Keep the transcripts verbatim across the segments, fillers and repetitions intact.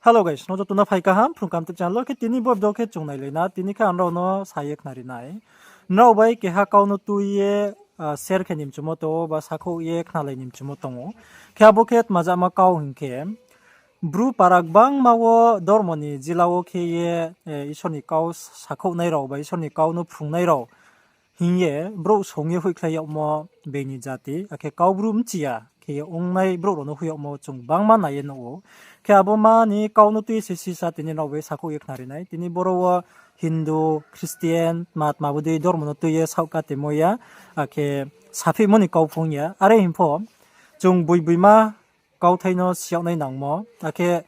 Hello guys, nrao joto no phai kaham, Phrung Kaham YouTube channel wo. Khe tini bo video khe chung nailai na, tini khe ang nrao no sa ye khnari nai. Nrao bai keha kau no tui ye, ah, share khe ni mchumo tong ou, ba sakhouh ye khnalai ni mchumo tong ou. Khe abo khe tma jama kau hing khe, Bru para gbangma wo dormo ni jila wo khe ye, eh, Isor ni kau sakhouhnai rao ba Isor ni kau no phrungnai rao hing ye brouh song ye hoihkhlai yagmo being ni jati, akhe Kaubru mchi ya khe ye ongnai brouh rao no hoih yagmo chung gbangma nai ye nuh ou. Khe abo ma ni kau no tui ye se sisa tini nrao bai sakhouh ye khnari nai. Tini boro wo Hindu, Christian, tma tma bodei dormo no tui ye saohka temo ya, akhe saphihmo ni kau phung ya. Are hing pho, chung boi boima kauthai no si yag nai nangmo. Akhe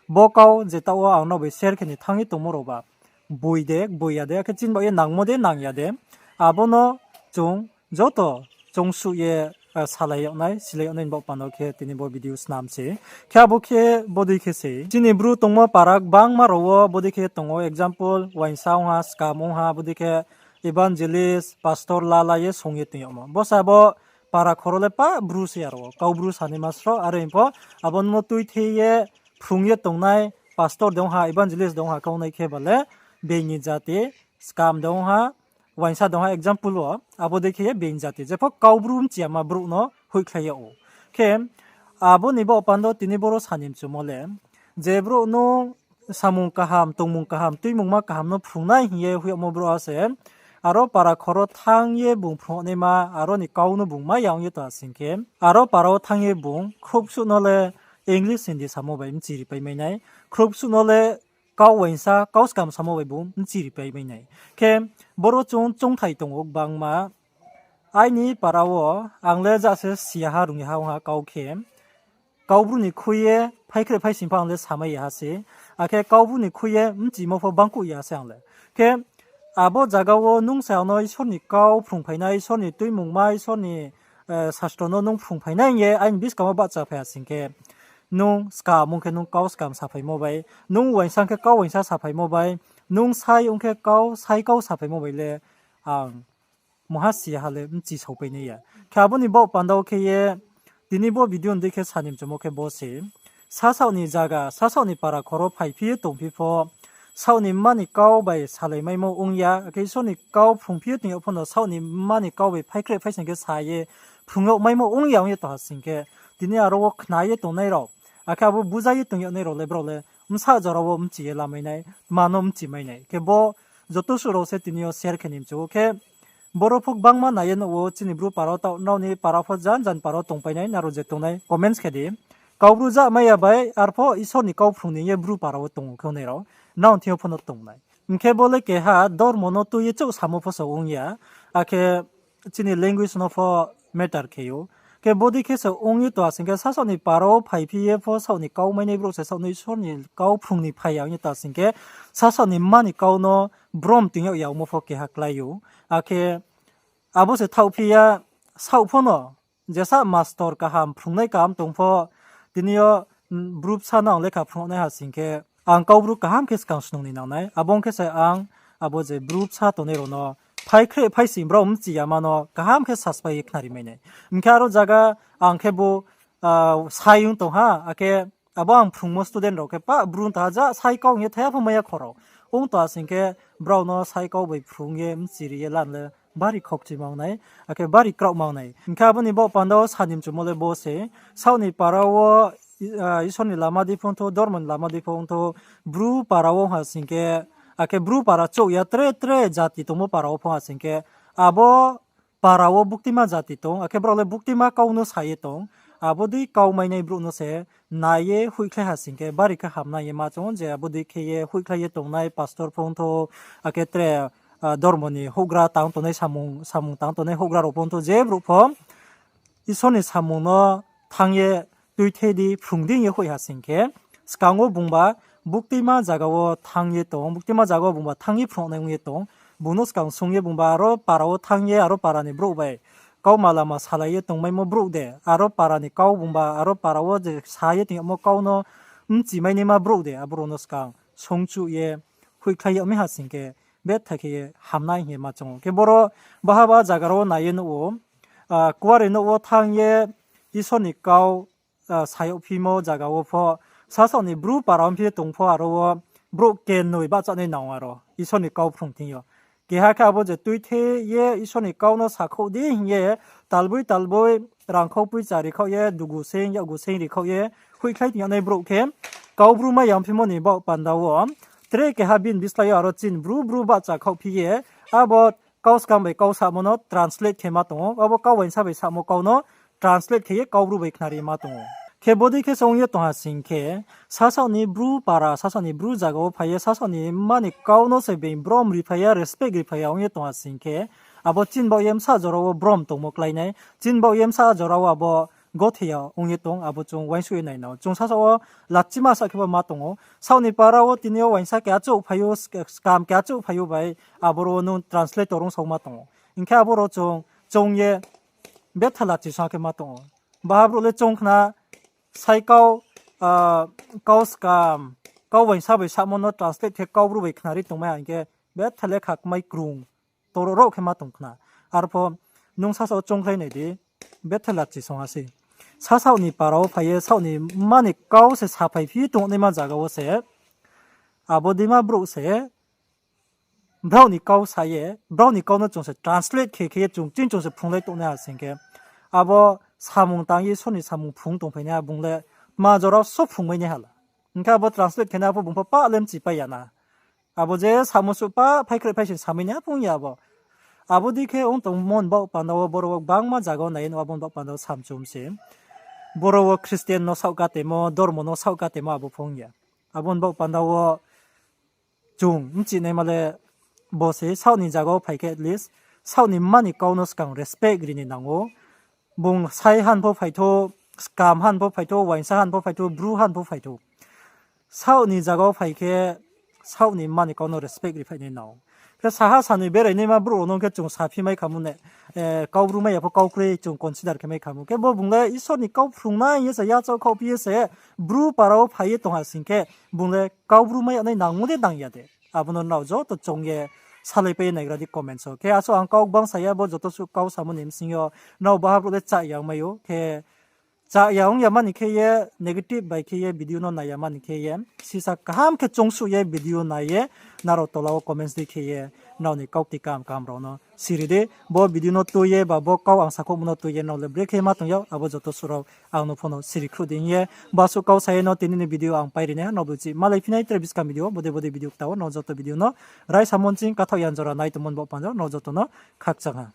bo kau je taoh wo ang nrao bai share khe ni thanng ye tongmo rao ba, boi de, boi ya de, akhe chini baoh ye nangmo de, nang ya de, abo no chung joto choungsuh ye, ah, salai yag nai, silai yag nai ni baoh panda khe tini bo video snam se. Khe abo khe bodei khe se. Chini Bru tongmo para gbangma rao wo bodei khe tong ou, example, uaingsa ong ha, skam ong ha, bodei khe evangelist, pastor la la ye song ye tong yagmo. Bo sa bo para khoro le pa Bru se aro, Kaubru sanaima sroh, are hing pho, abo no tuithe ye phrung ye tongnai pastor de ong ha, evangelist de ong ha, kau nai khe ba le, being ni jati, skam de ong ha, uaingsa de ong ha, example wo, abo dei khe ye being ni jati, jepho Kaubru mchi yama brouh no hoihkhlai yag ou. Khe, abo ni baoh panda tini boro sa ni mchumo le, je brouh nung samung kaham, tongmung kaham, tuimungma kaham no phrungnai hing ye hoih yagmo brouhha se, aro para khoro thanng ye bung phrung yag naima, aro ni kau no bung mai ya ong ye tong ha sing khe, aro para wo thanng ye bung khrouhsuh no le English, Hindi samo bai mchi ripai mai nai, khrouhsuh no le kau uaingsa, kau skam samo bai bung mchi ripai mai nai. Khe boro chung choungthai tong ou gbangma. Aini para wo ang le ja se si ya ha, rung ya ha ong ha kau khe. Kaubru ni khui ye phaikhreh phaising pho ang le samai ya ha se. Akhe Kaubru ni khui ye mchimo pho bangkuh ya se ang le. Khe abo zaga wo nung se ang no Isor ni kau phrungphai nai, Isor ni tuimungma, Isor ni, eh, sastro no nung phrungphai nai hing ye aini buskang wo bahchaphai ha sing khe, nung skam ong khe nung kau skam saphaimo bai, nung uaingsa ong khe kau uaingsa saphaimo bai, nung sai ong khe kau, sai kau saphaimo bai le ang mungha si ya ha le mchi saopai nai ya. Khe abo ni baoh panda wo khe ye, tini bo video ni dei khe sa ni mchumo khe bo se, sasaoh ni zaga, sasaoh ni para khoro phaiphi ye tongphi pho, saoh ni mma ni kau bai salaimaimo ong ya, akhe Isor ni kau phrungphi ye tong yag pho no saoh ni mma ni kau bai phaikhreh phaising khe sa ye phrung yag maimo ong ya ong ye tong ha sing khe, tini aro wo khna ye tongnai rao, akhe abo buza ye tong yag nai rao le brao le bsa jora wo mchi ye lamai nai, tma no mchi mai nai. Khe bo joto suh rao se tini yo share khe ni mchu ou. Khe boro pho gbangma nai ye nuh ou, chini Bru para wo taoh nrao ni para pho jan jan para wo tongpai nai, nrao je tongnai comments khe di. Kaubru ja mai ya bai, arpho Isor ni kau phrung ni ye Bru para wo tong ou khe nai rao, nrao thing yo pho no tong nai. Hing khe bo le keha dormo no tui ye chouh samo pho se ong ya, akhe chini language no pho matter khe ou. Khe bodei khe se ong ye tong ha sing khe, sasaoh ni para wo phaiphi ye pho saoh ni kau mainai brouh se saoh no Isor ni kau phrung ni phai ya ong ye tong ha sing khe, sasaoh ni mma ni kau no brom tong yag ya ongmo pho keha klái ou. Akhe abo se thaohphi ya, saoh pho no jesa master kaham phrungnai kaham tong pho, tini yo, mm, Bru bsa no ang lekha phrung nai ha sing khe, ang Kaubru kaham khe skang snung ni nang nai. Abo ong khe se ang abo je Bru bsa tongnai rao no phaikhreh phaising brao mchi yama no kaham khe saspai ye khnari mai nai. Hing khe aro zaga ang khe bo, ah, sai ong tong ha, akhe abo ang phrungmo student rao khe pa Bru ong tong ha, ja sai kau hing ye thaiha pho mai ya khorao. Ong tong ha sing khe brao no sai kau bai phrung ye mchiri ye lan le bari khokchoi ma ong nai, akhe bari kraoh ma ong nai. Hing khe abo ni baoh panda wo sa ni mchumo le bo se, saoh ni para wo, ah, Isor ni lama dei pho ongthou, dormo ni lama dei pho ongthou, Bru para wo ong ha sing khe, akhe Bru para chouh ya tre tre jati tongmo para wo pho ong ha sing khe, abo para wo buktima jati tong, akhe brao le buktima kau no sa ye tong, abo dei kau mainai brouh no se nai ye hoihkhlai ha sing khe bari khe hamnai ye ma choung ou, je abo dei khe ye hoihkhlai ye tongnai pastor pho ongthou, akhe tre, ah, dormo ni houhgra tang tongnai samung, samung tang tongnai houhgra rao pho ongthou, je brouh pho Isor ni samung no thanng ye tuithe di, phrung di hing ye hoih ha sing khe, skang wo bungba buktima zaga wo thanng ye tong, buktima zaga wo bungba thanng ye phrung nai ong ye tong, bung no skang sung ye bungba aro para wo thanng ye aro para ni brouh bai kauma lama salai ye tongmaimo brouh de, aro para ni kau bungba aro para wo je sa ye tong yagmo kau no mchimainaima brouh de, abo rao no skang songchuh ye hoihkhlai yag mi ha sing khe, bethai khe ye hamnai hing ye ma choung ou. Khe boro bahaba zaga rao wo nai ye nuh ou, ah, kuarenouh wo thanng ye Isor ni kau, ah, sa yagphimo zaga wo pho Sasaoh ni Bru para ong phi ye tong pho aro wo brouh kenoi bahchanai nang aro Isor ni kau phrung thing yo. Keha khe abo je tuithe ye Isor ni kau no sakhouh di hing ye talboi talboi rangkhau poicha rikhaoh ye, dugu seing yakgu seing rikhaoh ye hoihkhlai tong yagnai brouh khe, Kau Bru mai ya ongphimo ni baoh panda wo tre keha bini bislái yo aro chini Bru Bru bahcha khaohphi ye, abo kau skam bai kau samo no translate khe ma tong ou, abo kau uaingsa bai samo kau no translate khe ye Kau Bru bai khnari ma tong ou. Khe bodei khe se ong ye tong ha sing khe, sasaoh ni Bru para, sasaoh ni Bru zaga wo phai ye, sasaoh ni mma ni kau no se being brom riphai ya, respect riphai ya ong ye tong ha sing khe, abo chini baoh ye bsa jora wo brom tongmo klái nai, chini baoh ye bsa jora wo abo gothe ya ong ye tong, abo chung uaingsouh ye nai nao. Chung sasaoh wo lachima sa khe bo ma tong ou. Sasaoh ni para wo tini yo uaingsa keha achouh phai ou, sk-, skam keha achouh phai ou bai, aboro wo nung translator ong sao ma tong ou. Hing khe aboro chung, chung ye betha lachi sa khe ma tong ou. Baha brouh le chung khna sai kau, ah, kau skam, kau uaingsa bai samo no translate khe Kau Bru bai khnari tongmai ha hing khe betha le khakmai krung toro rao khe ma tong khna. Arpho nung sasaoh wo choungkhlai nai di, betha lachi song ha sei. Sasaoh ni para wo phai ye, sasaoh ni mma ni kau se saphaiphi tongnaima zaga wo se, abo deima brouh se, brao ni kau sa ye, brao ni kau no chung se translate khe khe ye chung chini chung se phrunglai tongnai ha sing khe, abo samung tang ye Isor ni samung phrung tongphainaiha bung le tma jora so phrungmai nai ha la. Hing khe abo translate khe nai pho bung pho pah le mchipai ya na. Abo je samo suh pah phaikhre phaising samai nai ha phung ya abo. Abo dei khe ong tongmo ni baoh panda wo boro wo gbangma zaga wo nai ye no abo ni baoh panda wo samchum se. Boro wo Christian no saohkatemo, dormo no saohkatemo abo phung ya. Abo ni baoh panda wo chung mchihnaima le bo se, sasaoh ni zaga wo phai khe at least sasaoh ni mma ni kau no skang respect ri ni nang ou. Bung sai han pho phai thou, skam han pho phai thou, uaingsa han pho phai thou, Bru han pho phai thou, sasaoh ni zaga wo phai khe sasaoh ni mma ni kau no respect ri phai nai nang ou. Khe saha sanoi berai naima brouh rao no khe chung saphi mai kha mo ne, eh, Kau Bru mai ya pho kau kroi chung consider khe mai kha mo. Khe bo bung le Isor ni kau phrungnai hing ye se yachaoh khaohphi ye se Bru para wo phai ye tong ha sing khe, bung le Kau Bru mai ya nai nangmo de nang ya de? Abo no nrao joto choung ye salaipai ye naigra di comments wo. Khe asuh ang kau gbang sa ya, bo joto suh kau samo ni bsing yo nrao baha brouh le chá ya ongmai ou. Khe chá ya ong ya mani khe ye negative bai khe ye video no nai ya mani khe ye, sisa kaham khe choungsuh ye video nai ye, nrao tola wo comments di khe ye, nrao ni kaukti kaham kaham rao no siri di. Bo video no tui ye ba bo kau ang sakhouhmo no tui ye nrao le brekhe ma tong ya, abo joto suh rao ang no pho no siri khruh di hing ye, basuh kau sa ye no tini ni video ang pai ri nai ha, nrao bo chih malaiphi nai tre buskang video, bodei bodei video kta wo, nrao joto video no raisa monching kathaoh yan jora nai tongmo ni baoh panda wo nrao joto no khakchang ha.